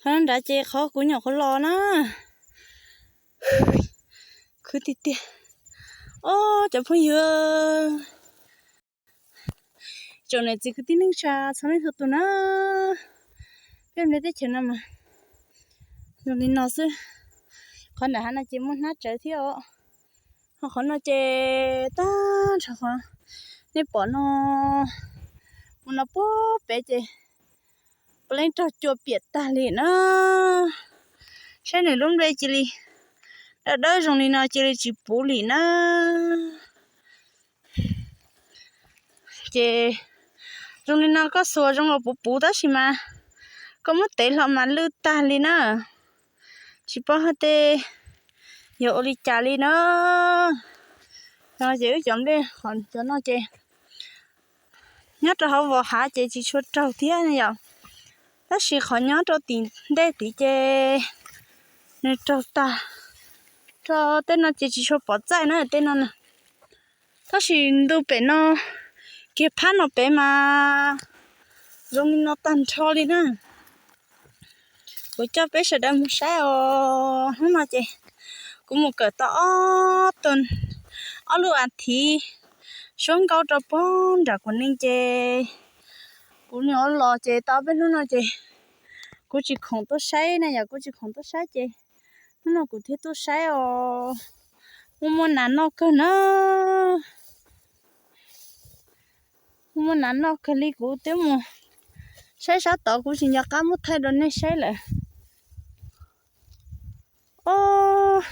Qhov nrad ces qhov kuv nyuam qhuav los na. Khwv tiag tiag. Ob, cov phooj ywg, tsoom niam txiv kwv tij neej tsa txhua leej txhua tus na, peb nyob teb chaws no mas zoo li no xwb. Qhov nram hav no ces muaj hnab tsawv thiab os. Ho qhov no ces tag nrho qhov nej pom no, mus no puag pem ces puav leej raug cua piam tag li na. Saib nws lub npe cia li dawb dawb zoo li no cia li tsis puv li na. Ces zoo li no koj xuas zoo li puv puv tab sis mas koj muab tev hlo mas lwj tag li na. Tsis paub hais tias yog ua li cas li na. Ces wb cov nplej qhov cov no ces nyob rau hauv vos hav ces tsis tshua raug thiab ne yom. Tab sis qhov nyob rau tim ntej tid ces nws raug tag. Rau tej no ces tsis tshua pom txaij na tej no na. Tab sis ntu pem no, kiag phab no pem mas zoo li no tag nrho li na. Kuv coj peb sawv daws mus saib os. Hnub no ces kuv mus kawm tau ob tug, ob lub as thiv suab nkaub rau puag nram kuv neej ces kuv nyuam qhuav los ces tau peb hnub no ces kuv tsis khoom tuaj saib na yom, kuv tsis khoom tuaj saib ces hnub no kuv thiaj tuaj saib os. Muaj muaj nas noj kawg na. Muaj muaj nas noj kawg li kuv twb mus saib sab tod kuv tsis nco qab muab thaij rau nej saib lawm. Ob,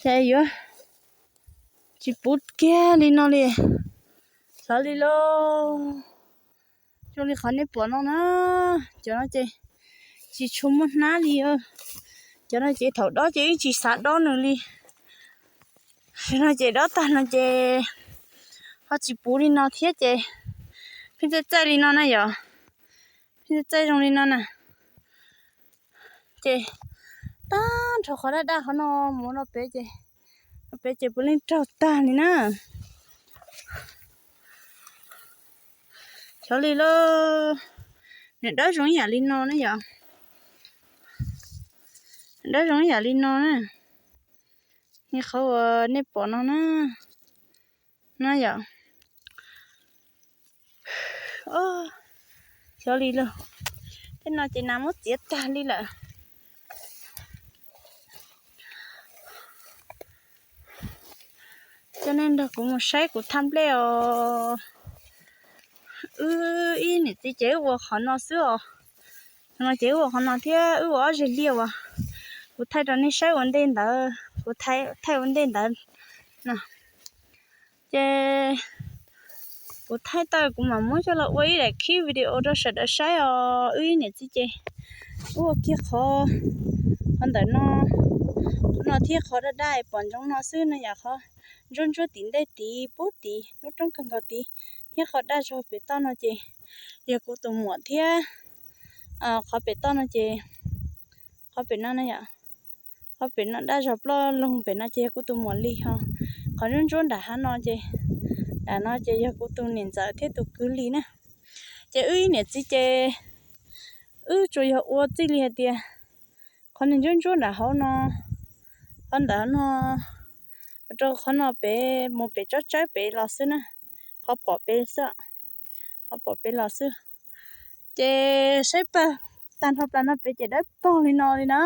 ces yuav tsis puv kiag li no li. Xyov li lauj. Zoo li qhov nej pom no na, cov no ces tsis tshua muaj hnab li. Cov no ces thaum dob ces yeej tsis xav dob nws li. Cov no ces dob tag no ces ho tsis puv li no thiab ces pheej txaij txaij li no na yom. Pheej txaij txaij zoo li no na. Ces tag nrho qhov daj daj qhov no mus no pem ces, no pem ces puav leej raug tag li na. Xyov li lauj. Nws dawb zoo ib yam li no na yom. Dawb zoo ib yam li no na. Ni qhov uas nej pom no na. No yom. Xyov li lauj. Tej no ces nas muab txiav tag li lawm. Coj nej nrog kuv mus saib kuv thaj nplej os. Wb ib niam txiv ces wb ua qhov no xwb os. Qhov no ces wb ua qhov no thiab wb ua ob zeg liaj uas kuv thaij rau nej saib ua ntej ntawd, kuv thaij ua ntej ntawd no. Ces kuv thaij tau kuv mam muab coj los ua ib daim clip video rau sawv daws saib os. Wb ib niam txiv ces wb ua kiag qhov, qhov ntawm no, qhov no thiab qhov daj daj pom ntsoov no xwb no yom, qhov ntsuab ntsuab tim ntej tid pub tid lub roob kawg nkaus tid, thiab qhov daj zog pem toj no ces yog kuv tus muam thiab. Qhov pem toj no ces, qhov pem no na yom, qhov pem no daj zog ploj loog pem no ces yog kuv tus muam li ho. Qhov ntsuab ntsuab nram hav no ces, nram no ces yog kuv tus niam ntxawm thiab tus kwv li na. Ces wb ib niam txiv ces wb tsuas yog ua txij li hais tias qhov niag ntsuab ntsuab nram hauv no, qhov ntawd no, rau qhov no pem mus pem tsob tsawb pem los xwb na, qhov pom pem xwb, qhov pom pem los xwb. Ces saib pawg tag nrho plas no pem ces dawb paug li no li na,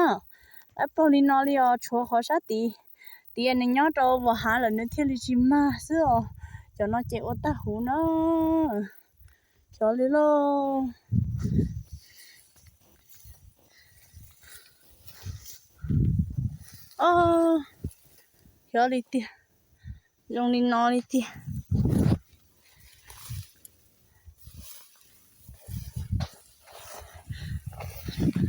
dawb paug li no li os, tshuav qhov sab tid, tid nws nyob rau vos hav lawm nws thiaj li tsis mag xwb os. Cov no ces ua tag huv na. Xyov li lauj. Ob, xyov li tiag, zoo li no li tiag.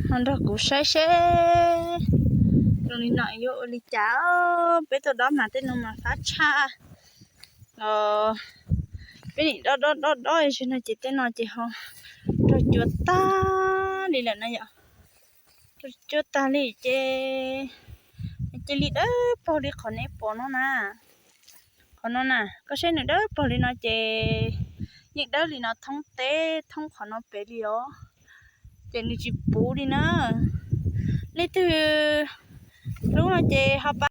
Ho nrog kuv saib seb zoo li no yuav ua li cas. Peb tuaj dob mas tej no mas fab tshaj. Peb nim dob dob dob dob no ces tej no ces ho raug cua tag li lawm na yom. Raug cua tag li ces cia li dawb paug li qhov nej pom no na. Qhov no na, koj saib nws dawb paug li no ces yeej dawb li no thoob teb thoob qhov no pem li os. ces nws tsis puv li na. Leej twg hlub no ces ho